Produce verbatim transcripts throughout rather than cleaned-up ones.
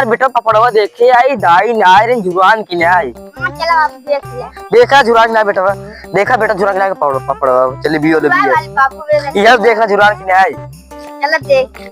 बेटा पपड़वा देखे आई, दाई ना आई रे, जुरान की ना आई। हाँ, चला बाबू, देख ले। देखा जुरान की ना आई बेटा, देखा बेटा जुरान की ना आई पपड़-, पपड़वा, चली बियो ले बाय बियो। वाली बाबू, वे नहीं। यह देखना जुरान की ना आई। चला देख।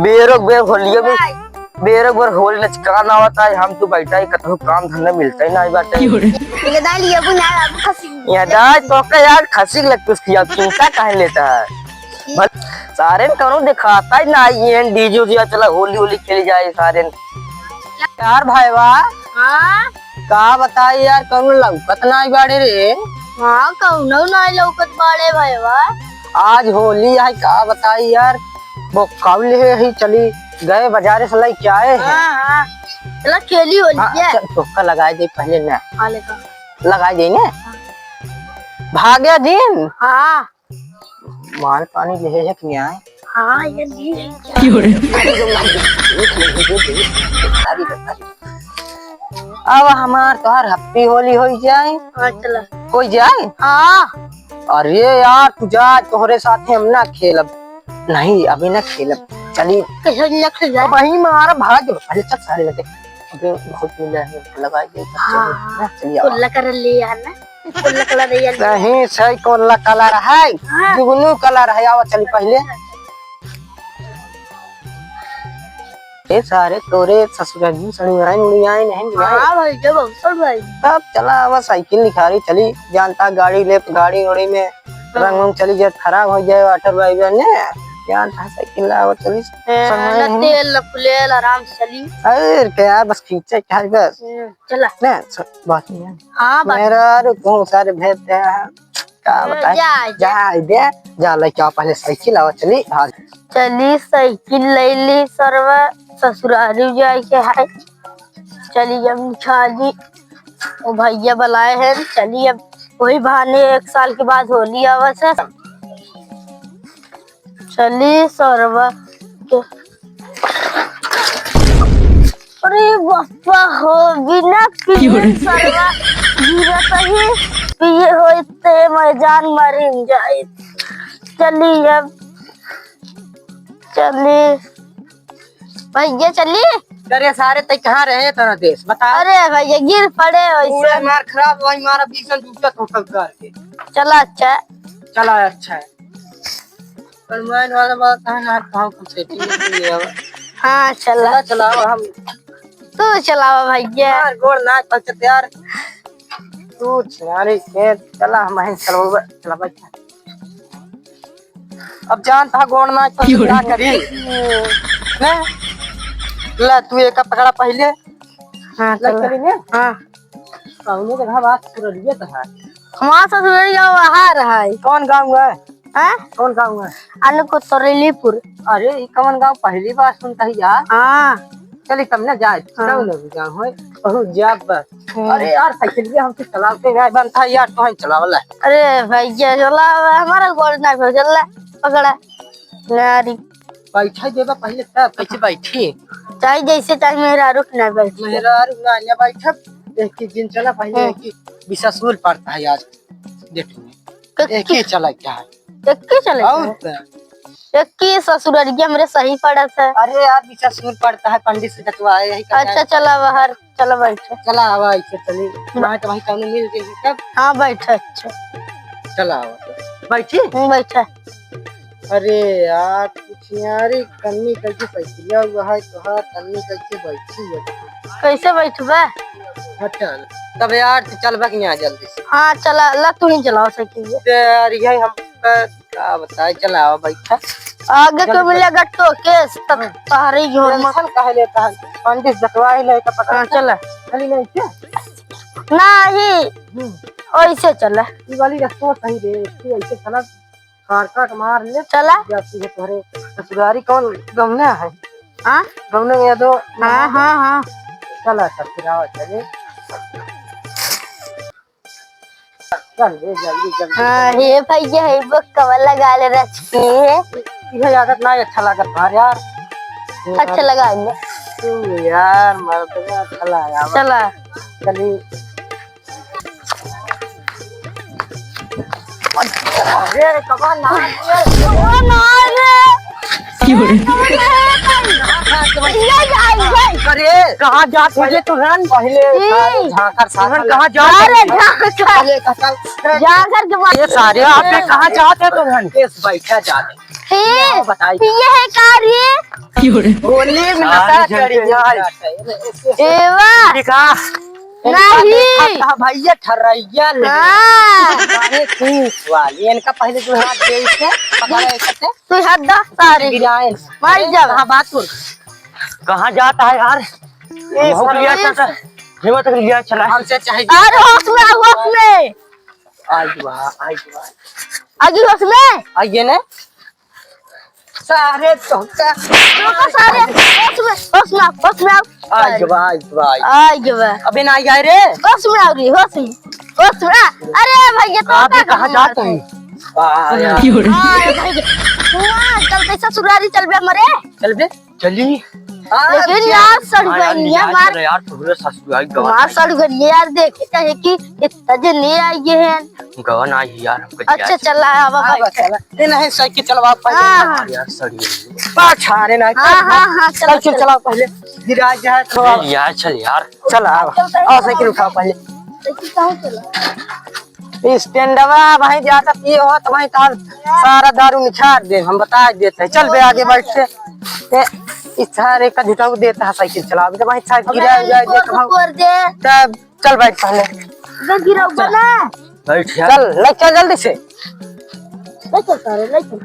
बेरो बेर होलियो भी, बाय। बेरो बेर होली नचकान आवत है, हम तू बैठा ही कतहु काम धंधा मिलता ही ना आई बाटे। ये दाई लियो भी ना, बाबू खसी। ये दाई तो का यार खसी लग उसकी, आप चिंता काहे लेता है? भल-, सारे ने कौनो दिखाता ही ना, ये डीजे उजे चला, होली होली खेली जाए सारे ने। यार भाईवा, हाँ? का बताई यार, कौनो लौकत ना बाड़े रे। हाँ, कौनो ना लौकत बाड़े भाईवा। आज होली है, का बताई यार, वो कब ले ही चली गए बाजारे से लेके आए हैं। हाँ, हाँ। चला खेली होली हाँ, है। चल, तोका लगाई दे पहले ना। हाँ, लगा। लगाई दे ने। हाँ। भाग्या दिन। हाँ। माल पानी ले है कि नहीं आए? हाँ, ये ली है। अब हमार तोहार happy होली होई जाए। हाँ, चला। होई जाए? हाँ। अरे यार, तू जा, तोहरे साथे हम ना खेलब। नहीं, अभी ना खेलब। चली। कैसे ना खेलब? अब वही मारा भाग। अरे चल सारे लगे। अबे बहुत मिला है, लगाई दे, हाँ, चलिए, हाँ। चलिए, कुल्ला कर ले यार ना, कुल्ला कलर ले यार। नहीं, सही कुल्ला कलर है, हाँ। जुगनू कलर है, आवा चली पहले। ए सारे तोरे ससुरा जी सड़ुआइन उड़ियाइन है, नहीं? हाँ भाई, जब अवसर भाई। तब चला, आवा साइकिल निखारी चली, जानता गाड़ी ले, गाड़ी उड़ी में रंग उंग चली जाए, खराब हो जाए, वाटर बाइक ने। जानता साइकिल लावा चली, ए, समय ना है। तेल, ना फुलेल, आराम से चली। अरे क्या, बस खींचे क्या है बस। हम्म, चला। ना, स-, बात नहीं है। हाँ, बात मेरा रुको सारे भेज दे हैं। का ए, बताए? जा, जा। जा, दे, जा, लेके आओ पहले साइकिल, आवा चली। हाँ। चली, साइकिल ले ली, सरवा ससुरारी जाए के है। चली, अब निकाली, वो भैया बुलाए हैं, चली, अब वही बहाने एक साल के बाद होली आवत है। चली सरवा के। अरे बापा हो, बिना पिए सरवा गिरत ही पिए होइत ते मैं जान मारिन जाइत। चली अब, चली भैया, चली। अरे सारे तै कहाँ रहे तेरा देश बता। अरे भैया गिर पड़े वैसे। पूरा मार खराब, वही मारा बीसन टूटा टोटल करके। चला अच्छा। चला अच्छा है। पर मोबाइल वाला बात है ना, कहाँ कुछ सेटिंग नहीं है अब। हाँ, चला। चला, चलाओ हम। तू चलावा भैया। यार, गोड़ ना पहुँचत यार। तू चला रे, के चला, हम हैं चलावा, चला भाई। अब जान था गोड़ ना पहुँचत, क्या करी? ने? ला, तू एक पकड़ा पहले। हाँ, ला, चला। चली ने? हाँ। कौने जगह बात सुरलिए तो है। हमार ससुरलिया वहाँ रहा है। कौन गाँव है? हैं? कौन गाँव है? अनकुतरेलीपुर। अरे, ई कौन गाँव? पहली बार सुनता ही यार। हाँ। चली तब ना जाए। हाँ। कौन लोग गाँव है? बहुत जाब बस। हम्म। अरे यार, साइकिल भी हमसे चलाते नहीं बनता यार, तो हम चलावला। अरे भैया, चला, हमारा गोड़ ना हो, चल, पकड़ा। नारी। बैठे देबा पहले तब, कैसे बैठी? चाहे जैसे चाहे मेहरारू के ना बैठ। मेहरारू ना, ना बैठब। एक ही दिन चला पहले, हम्म। एक ही बिसासुर पड़ता है यार। देख ले। क-, एक ही चला क्या है? एक ही चला और क्या? क्या? एक ही ससुररिया मेरे सही पड़त है। अरे यार, बिसासुर पड़ता है, पंडित से जतवाए, यही करना अच्छा, है। चला बाहर। चला बैठे। चला, आवा, ऐसे चली। बा- ना तो भाई, कौनो मिल गई तब। हाँ, बैठे, अच्छा। चला, आवा। बैठी? हम्म, बैठे। अरे यार, कुछ यारी कन्नी कैसे साइकिलिया हुआ है, तोहार कन्नी कैसे बैठी है? कैसे बैठबे? हट, चल। तब यार, तू चल बा कि यहाँ जल्दी से। हाँ, चला, ला, तू ही चलाओ साइकिल। अरे यार, यही हम का बताए, चला आवा, बैठा। आगे जल्दी को मिलेगा टोके, तब हाँ। तोहरे ही घर में। टेंशन काहे लेता है? पंडित जतवा ही लेता, पता हाँ, नहीं। चला। चली नहीं क्या? नहीं। हम्म। ऐसे चला। ये वाली रस्ता सही रे, तू ऐसे चला, कारकट मार ले। चला। या तू तोहरे ससुरारी कौन गमना है? हाँ? गमने में दो। हाँ, हाँ, हाँ। चला, तब फिर आवा, चले। चल रे, जल्दी, जल्दी, हाँ, जल्दी। हे भैया, हे बक्कवा लगा ले रच के। इहे आदत ना अच्छा लागत भार यार। अच्छा लगा ले। तू यार, मर्द में अच्छा लगा। चला। चली। अरे, कबा ना रे। ओ ना रे। ये जाई, जाई। अरे, कहाँ जात है ये तुरंत? पहले ई। झांकर साहब कहाँ जात है? अरे, झांकर। पहले कहाँ झांकर के बाद। ये सारे आप कहाँ जात है तुरंत? इस बैठा जात है। ए, बताई। ये है का रे? होली में नशा चढ़ गया है। एवा। देखा। नहीं। भैया ठर्रैया ले। हाँ। अरे तू वाली, इनका पहले जो हाथ दे इसे, पकड़ इसे। तू हाथ दे सारे। गिराए। मार जा। हाँ, बात सुन। कहाँ जाता है यार? ये भौंक लिया सरपंच। चाचा। हिम्मत कर लिया, चला। हमसे चाहे अरे होश में, होश में। आई बा, आई बा। आगे होश में। आइए ने। सारे तोहका। तोहका सारे होश में, होश में, होश में आओ। आई बा, आई बा, आई। आई बा। अबे ना आई रे। होश में आओ रे, होश में। होश में आ। अरे भैया, तो आप ये कहाँ जाते हैं? आ, यार। हाँ, भैया। वाह, चल, कैसा ससुरारी चल बे मरे? चल बे। चली। लेकिन यार, हाँ यार, सड़गनिया नहीं मार। यार, तोहरे ससुराल गवा मार नहीं। सड़गनिया यार, देखे चाहे कि इतना जने आई हैं। गवा नहीं यार, हमको अच्छा, चला, आवा, आवा, बाबा। चला। ये नहीं, साइकिल चलवा पाए। हाँ, हाँ। यार, सड़गनिया। पाछा रे ना। हाँ, हाँ, हाँ, चला, साइकिल चला। चलाओ पहले। गिरा जाए तो। अरे यार, चल यार। चला, आवा। चल, साइकिल आओ, साइकिल उठाओ पहले। साइकिल कहाँ चला? स्टैंडवा वहीं जाता पिए हो तो वहीं तार सारा दारू निछाड़ दे, हम बता देते हैं। चल बे आगे बैठ के। ए, इस सारे का झुटाऊ देता है साइकिल चलावे, तो वहीं साइकिल गिरा, गिरा दे, तब चल बैठ पहले। इधर गिराऊ बना। बैठ जा। चल, ले चल जल्दी से। ले चल सारे, ले चल।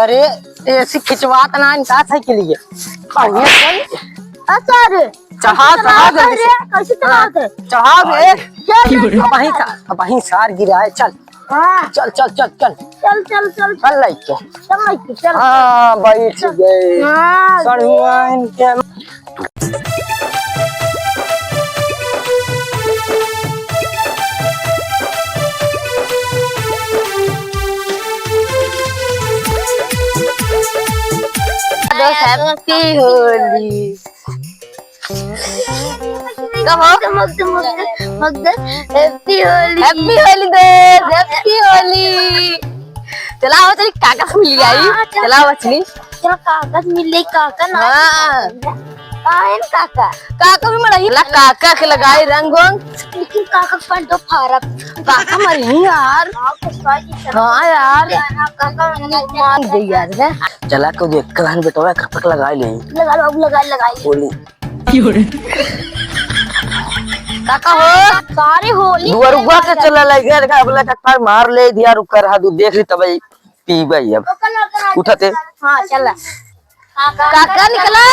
अरे, ऐसी खिंचवात ना इनका साइकिल ये। बढ़िया चल। अच्छा रे। चढ़ा, कैसे चढ़ा चलावत है जल्दी से। रे? कैसे चलावत है? हाँ, चढ़ा बे। चल, चल, अब वहीं चल। सा-, अब वहीं सार गिरा है, चल। हाँ। चल, चल, चल, चल। चल, चल, चल। चल लइके। चल लइके, चल। हाँ, बैठ गए। हाँ, सड़ुआइन के। Happy होली। कहो। मग दे, मग दे, मग दे। Happy होली। Happy होली दोस्त, happy होली। चला हो, चली काका से मिल आई। हाँ, चल। चला बचनी। चल काका से मिल ले, काका ना। हाँ। काहे न काका? काका भी मड़ाई। ला काका के लगाई रंग वंग। लेकिन काका के पैंट तो फारत। काका मरी यार। हाँ, कुछ बात नहीं। हाँ यार। काका मरी। मान दे यार, हैं? चला को देख, कल हन बेटवा कब तक लगाई ले। लगा लो, अब लगा, लगा। होली। काका हो? सारे होली दुअरुआ के चला लगे, देखा, अब लगा, मार ले दिया, रुक कर, हाँ, तू देख ली, तब पीबे अब। उठते। हाँ, चला। काका निकला।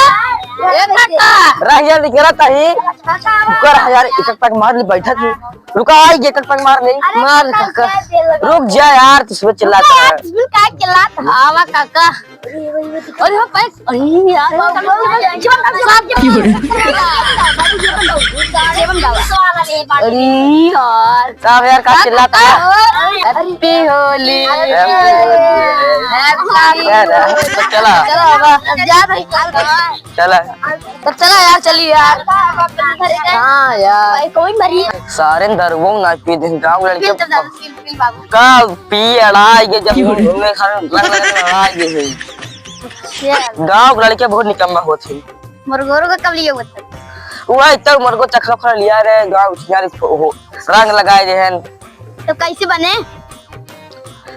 ए, काका। रहिया निकला तही। रुक कर, हाँ यार, एक पैक मार ली, बैठा थी। रुका, आई, एक पैक मार ले। मार, काका। रुक जा यार, तू सुबह चिल्लाता है। तू का चिल्लाता? आवा, काका। अरे हो पैक, अरे यार, अरे यार, का चिल्लाता है? Happy होली। Happy होली। तो चला। चला बाबा, अब जा भाई, चल। चला। तो चला यार, चली यार। हाँ यार। कोई मरी। सारे दरुओं ना पी दिन, गाँव लड़के। का पी अड़ाई के जब घूमे खाने लग लग लड़ाई के हुई। गाँव के लड़के बहुत निकम्मा होत ही। मुर्गोरो का कब लिए होत? वही तो मुर्गो चखला खा लिया रे, गाँव यार हो, रंग लगाए दे हैं। तो कैसे बने?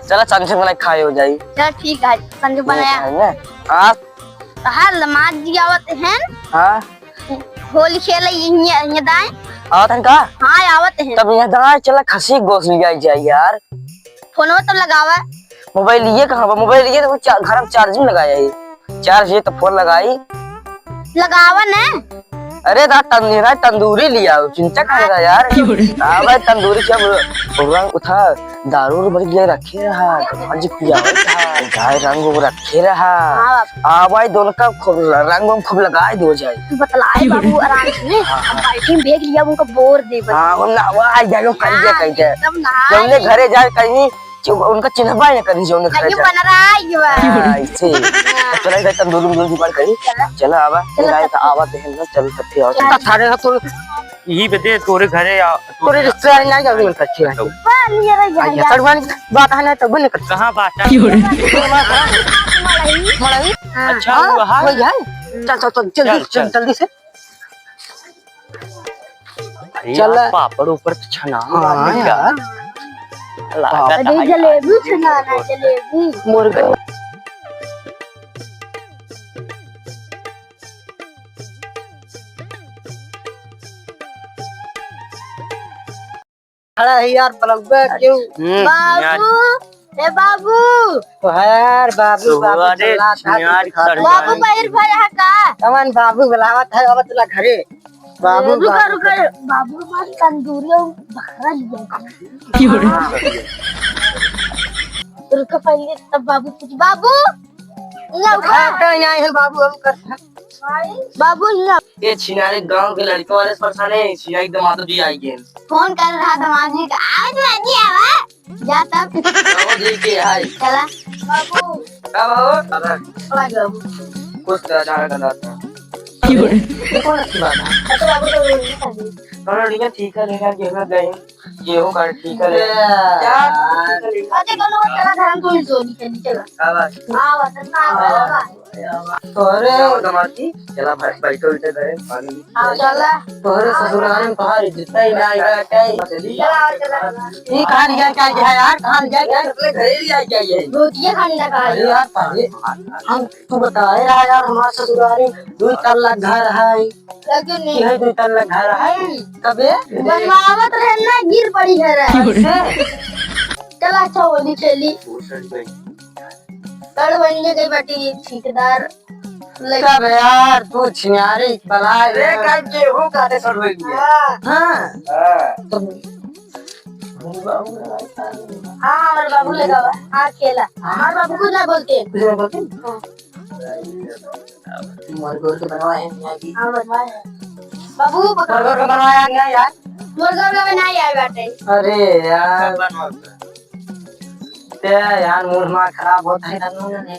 चला संजू बनाए खाए हो जाई। चल ठीक है, संजू बनाया। है ना? हाँ। तो हर लमाज जी आवत हैं। हाँ। होली खेले ये, ये, ये दाएं। आवत हैं का? हाँ, आवत हैं। तब ये दाएं चला खसी गोस लिया जाए यार। फोनवा तो लगावा। मोबाइल ये कहाँ बा? मोबाइल ये तो चा-, घर में चार्जिंग लगाया है। चार्ज ये तो फोन लगाई। लगावा ने। अरे दा तंदूरा तंदूरी लिया, चिंता कर रहा यार। क्यों रे? हाँ भाई, तंदूरी क्या बोल-, बोल रहा हूँ, उठा, दारू और बड़ी रखे रहा, आज पिया था, चाहे रंग वो रखे रहा। हाँ बाबू। हाँ भाई, दोनों का खूब ल-, रंग वंग खूब लगाए दो जाए। तू बतलाए बाबू आराम से। हाँ, हाँ। अब बाल्टी में बैग लिया, उनको बोर दे बस। हाँ, हम ना, वो आ जाए, वो कर दे, हाँ, कर दे। एकदम ना। जौने घरे जाए कहीं, जो उनका चिन्हबा ही ना करी, जौने घरे जाए। बन रहा है ये बात। हाँ, ऐसे। हाँ। चला इधर तंदूरी उंदूरी जुगाड़ करी। चला। चला, आवा, चला, ये आए तो आवा, बहन ना, चल, तब फिर आओ। चला। सारे ना तो यही बदे तोरे घरे आ, तोरे रिश्तेदार ना जावे, उनका अच्छी बात है। हाँ, ये रह जाए। आइए, सड़ुआइन बात है ना, तो बने कर। कहाँ बात है? क्यों रे? मड़ई? हाँ। अच्छा, हाँ, वो है? वही है। चल, चल, चल, जल्दी, चल, चल, चल। जल्दी से। अरे चल। यार, पापड़ ऊपर तो छना हुआ हाँ है यार। यार। लागत अरे है यार। जलेबी छनाना, जलेबी। मुर्गा। खड़ा है यार, बलौआ क्यों? हम्म, यार। बाबू, ए बाबू। तो है यार, बाबू, बाबू अरे, चिल्लात है, यार, कुछ खा सर। बाबू, बाहिर भर है का? कवन बाबू बुलावत है, अब तुला घरे। बाबू, रुका, बाबू। रुका, बाबू, बाबू तंदूरी और बकरा लिया। क्यों रे? रुका, पहले तब बाबू कुछ, बाबू, लौका। हाँ, कहीं नहीं है बाबू, हम कर बाबू ना। ये छिनारे गांव के लड़के वाले से परेशान है, छिनारे के दामाद जी आई गए। फोन कर रहा दामाद जी का, आज दामाद जी आवा। जा तब। बाबू जी के हाय। चला। बाबू। का बाबू? दादा। आ बाबू। कुछ तो जाना गलत है। क्यों रे? ये कौन अच्छी बात है? अच्छा बाबू तो बोल नहीं सकते। हाँ, ठीक है, ठीक है, लेकिन गेहूं गए। गेहूं का ठीक है ले। यार। अच्छा, चलो, चला, धान को ही जोड़ी के लिए, चला। का बात? हाँ, बस, हाँ, हाँ। बस, बस। तोहरे चला, दामाद जी, चला, भाई, बैठो, इधर घरे, पानी। हाँ, चला। तोहरे ससुराल में तोहार इज्जत ही ना आएगा, क्या ही? चला, चला, चला। ये कहाँ लिया क्या है यार? कहाँ लिया क्या है? अपने घरे लिया क्या है? रोटियां खाने लगा है। अरे यार, पहले हम, तू बताए रहा यार, हमारे ससुराल में दो तल्ला घर है। लेकिन कि है दो तल्ला घर है? हम्म। तबे? बनवावत रहे ना, गिर पड़ी घर है। कैसे? चला, अच्छा, होली खेली। कल बनिए गई बाटी ठेकेदार। तब यार, तू छिनारी बलाए अरे, रे। कल गेहूं काटे सर होई गया। हाँ। हाँ। हाँ। तो हाँ, हमारे बाबू लगा हुआ। हाँ, खेला। हमारे बाबू कुछ ना बोलते। कुछ ना बोलते? हाँ। मोर गोर के बनवाए हैं मियाँ जी। हाँ, बनवाए हैं। बाबू, मोर गोर के बनवाया नहीं यार। मोर गोर के बनाए यार बाटे। अरे यार। ते यार, मूड हमारा खराब होता है, तन्नू ने।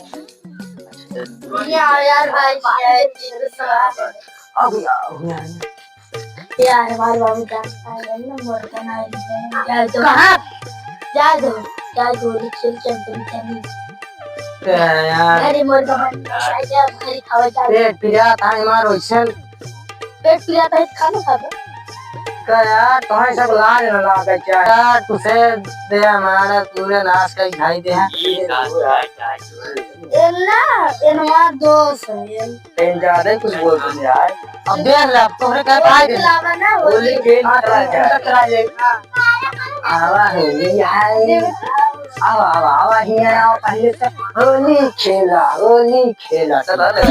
यार, यार, भाई, भाई, अब यार, यार। यार, हमारे बाबू जान पाए ना, मोर बनाए हैं। यार, तो कहाँ? जा दो, जा दो, खेल के अंदर चली। ते यार। अरे, मोर बनाए, जा, जा, खाली खावा जा। पेट पिरात है हमार वैसे। पेट पिरात है, खाना खा दो। का यार, तुम्हें सब लाज न लागे क्या? यार, तुझे दे हमारा पूरे नाश कर खाई दे हैं। ये ना, ये हमारा दोस्त है, ये। तुम ज्यादा ही कुछ बोल तुम यार। अब देख ले, अब तोहरे का वो भाई खिलावा ना, वो होली खेल मत रहा क्या? मत रहा ये। आवा होली है। आवा, आवा, आवा, हियाँ आवा, पहले से होली खेला, होली खेला। चला, चला।